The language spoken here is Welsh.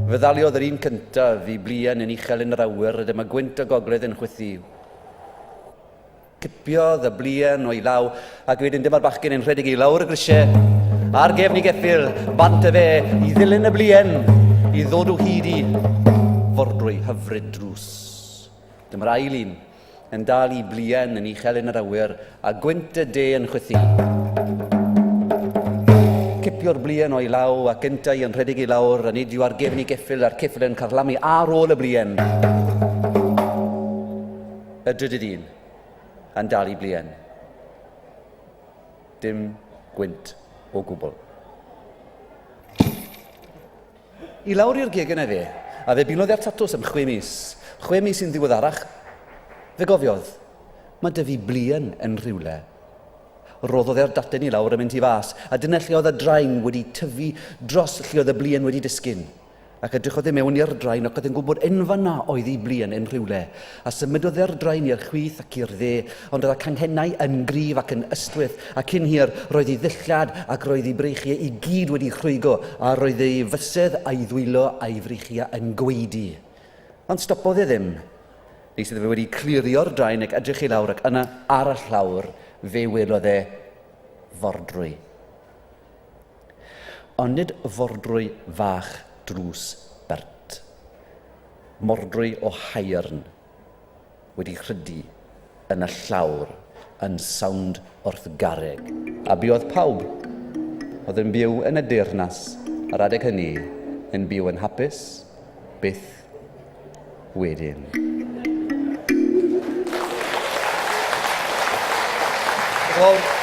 Fe ddaliodd yr un cyntaf i bluen yn uchel yn yr awyr a dyma gwynt y gogledd yn chwythu. Cipiodd y bluen o'i law ac wedyn dyma'r bachgen yn rhedeg i lawr y grisiau ar gefn i geffyl, bant â fe i ddilyn y bluen i ddod o hyd i fordrwy hyfryd drws. Dyma'r ail un yn dal i bluen yn uchel yn yr awyr, a gwynt y de yn chwythu. Cipio'r bluen o'i law ac yntau yn rhedeg i lawr, a nid yw ar gefn i geffyl a'r ceffyl yn carlamu ar ôl y bluen. Y drydydd un yn dal i bluen. Dim gwynt o gwbl. I lawr i'r gegin â fe, a fe bilodd e'r tatws am chwe mis. Chwe mis yn ddiweddarach, fe gofiodd, mae 'da fi bluen yn rhywle. Roddodd e'r daten i lawr a mynd tu fas, a dyna lle oedd y drain wedi tyfu dros lle oedd y bluen wedi disgyn. Ac edrychodd e mewn i'r drain ac oedd e'n gwybod yn fan'na oedd ei bluen yn rhywle. A symudodd e'r drain i'r chwith ac i'r dde, ond oedd y canghennau yn gryf ac yn ystwyth, a cyn hir roedd ei ddillad ac roedd ei breichiau i gyd wedi rhwygo, a roedd ei fysedd a'i ddwylo a'i freichiau yn gwaedu. Ond stopodd e ddim. Nes iddo fe wedi clirio'r draen ac edrych i lawr ac yna ar y llawr fe welodd e fordrwy. Ond nid fordrwy fach drws bert. Mordrwy o haearn wedi rhydu yn y llawr yn sownd wrth garreg. A buodd pawb oedd yn byw yn y deyrnas ar adeg hynny yn byw yn hapus byth wedyn. Diolch yn fawr.